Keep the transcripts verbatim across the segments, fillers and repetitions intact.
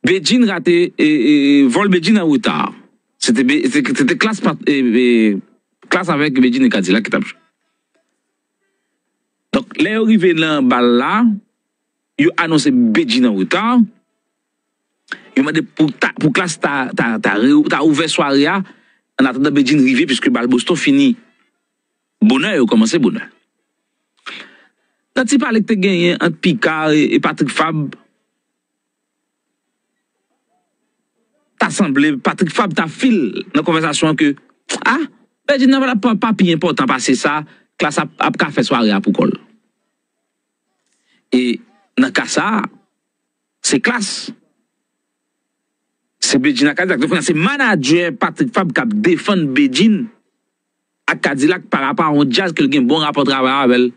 Bedjine rate, e, e, vòl Bedjine an reta. Se te, Be- se te, se te klas, pat- e, e, klas avèk Bedjine e Kadilak ki t ap jwe. Donk, lè yo rive nan bal la, yo anonse Bedjine an reta. Yo mande pou, ta, pou klas ta, ta, ta, re- ta ouvè sware a, an atandan Bedjine rive, piske bal Boston fini bonè, yo kòmanse bonè. Nan ti pale ki te genyen ant Pika e, e Patrick Fabre, ta sanble Patrick Fabre ta fil nan konvèsasyon an ke, ah, Bedjine nan pa, pa, pa pi enpòtan pase sa, klas ap, ap ka fè sware a pou kò l. E nan ka sa a, se klas. Se Bedjine ak Kadilak. Donk, se manadjè Patrick Fabre k ap defann Bedjine ak Kadilak pa rapò a yon djaz ke l gen bon rapò travay avè l.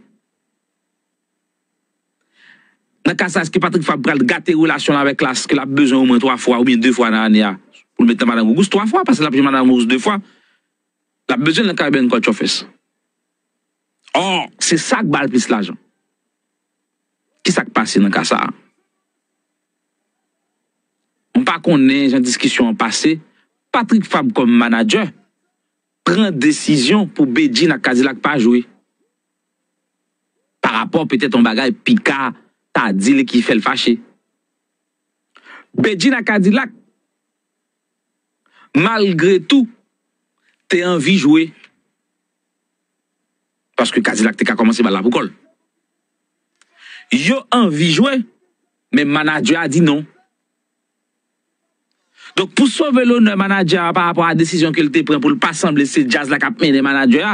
Nan ka sa, èske Patrick Fabre pral gate relasyon l avèk klas ke l ap bezwen omwen twa fwa oubyen de fwa nan ane a? Pou l met nan Madanm Gougous twa fwa, paske l ap jwe Madanm Gougous de fwa. L ap bezwen l nan Caribbean Culture Fest. Ò, se sa k ba l plis lajan. Ki sa k pase nan ka sa a? M pa konnen jan diskisyon an pase. Patrick Fabre kòm manadjè pran desizyon pou Bedjine ak Kadilak pa jwe. Pa rapò petèt yon bagay Pika ta di l ki fè l fache. Bedjine ak Kadilak, malgre tou, te anvi jwe. Paske Kadilak te ka kòmanse bal la pou kò l. Yo anvi jwe, men manadjè a di non. Donk, pou sove lonè manadjè a pa rapò a desizyon ke l te pran pou l pa sanble se djaz la k ap mennen manadjè a,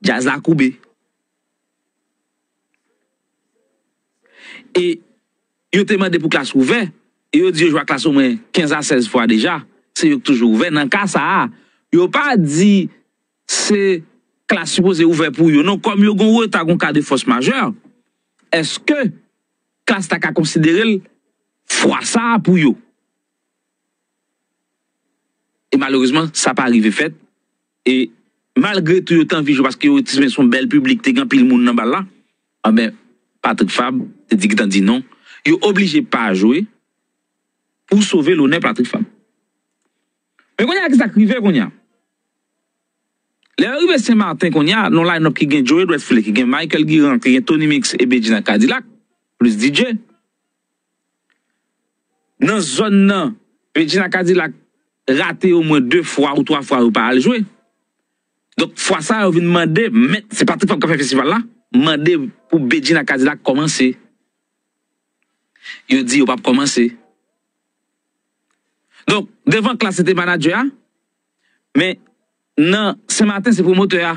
djaz la koube. E yo te mande pou klas ouvè, e yo di yo jwe ak klas omwen kenz a sèz fwa deja, se yo k toujou ouvè. Nan ka sa a, yo pa di se klas sipoze ouvè pou yo. Non, kòm yo gon reta, gon ka de fòs majè, èske klas la ka konsidere l fwa sa a pou yo? E malerezman, sa pa rive fèt. E malgre tou, yo te anvi jwe paske yo te se yon bèl piblik, te gen anpil moun nan bal la. Anben, Patrick Fabre te di gentan di non. Yo oblije pa jwe pou sove lonè Patrick Fabre. Men kounye a, ki sa k rive kounye a? Lè yo rive Sen Maten kounye a, nan line-up ki gen Joe Edouard Phillet, ki gen Michael Guirand, ki gen Tony Mix e Bedjine ak Kadilak, plis D J. Nan zòn nan, Bedjine ak Kadilak rate omwen de fwa ou twa fwa yo pa al jwe. Donk, fwa sa a, yo vin mande, mèt, se Patrick Fabre k ap fè festival la, mande pou Bedjine ak Kadilak kòmanse. Yo di yo p ap kòmanse. Donk, devan klas, se te manadjè a, men nan Sen Maten, se pwomotè a.